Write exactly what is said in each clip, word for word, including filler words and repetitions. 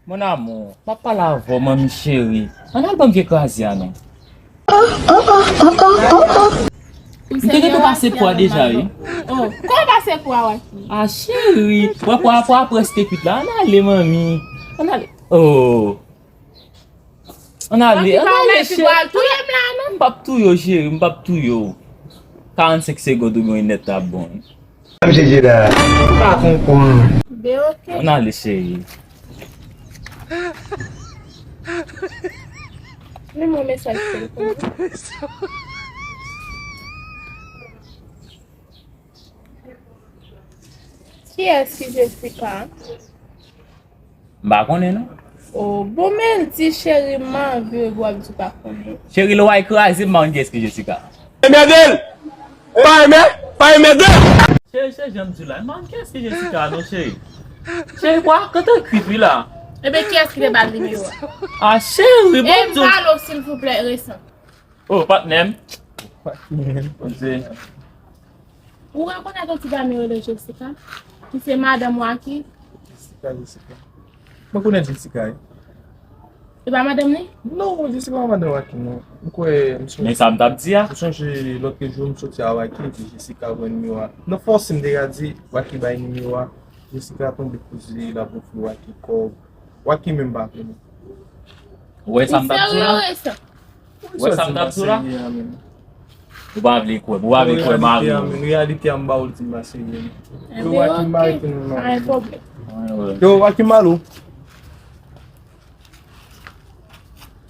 Mon amour, m ap pale avè w, manmi cheri. Ann al ban m vye kraze a non. M te gentan pase pou a deja, wi. Oh, kòman w pase pou a, Waky? Ah, cheri, wè pou a, pou a prèske kwit la. Ann ale, manmi. Ann ale. Oh. Ann ale, ann ale, cheri. Waky pa mèt pou al touye m la, non? M p ap touye w, cheri, m p ap touye w. Karannsenk segonn ou gen nèt ap bon. Mesye Jeda. Pa konprann. Ben, ok. Ann ale, cheri. Men mwen mesaj telefòn. Kiyès ki Jessica? M pa konnen non. Oh, bon, men l di cheri m anvi w epi w ap di w pa konnen. Cheri, lè w al kraze m, m pa konn kiyès ki Jessica. Enmède l! Pa enmè, pa enmède l! Cheri, se jan m di w la, m pa konn kiyès ki Jessica non, cheri. Cheri, bwa, kantan kwit wi la. Ebyen, kiyès ki te ba l nimewo a? Ah, cheri, bon, e m pale w, silvouplè, resan. Oh, patnè m. Patnè m. Ou rekonèt yon ti dam yo rele Jessica, ki se madanm Waky? Jessica, Jessica. Mwen konnen Jessica, wi. E pa madanm li? Non, Jessica pa madanm Waky, non. M kwè, m sonje. Men sa m t ap di a. M sonje lòt jou m soti a Waky, epi Jessica pran nimewo a. Nan fòse m te ka di, Waky bay nimewo a. Jessica tonbe koze, l ap ofri Waky kòb. Waky menm pa konnen. Ou wè sa m t ap di w la? Ou wè sa m t ap di w la? Ou pa vle kwè, ou pa vle kwè mari w. Reyalite a, m ba w l di m pa serye. Yo, Waky m pa rete non. Pa gen pwoblèm. Yo, Waky m ba l ou.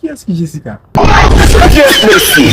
Kiyès ki Jessica? Kiyès mesye?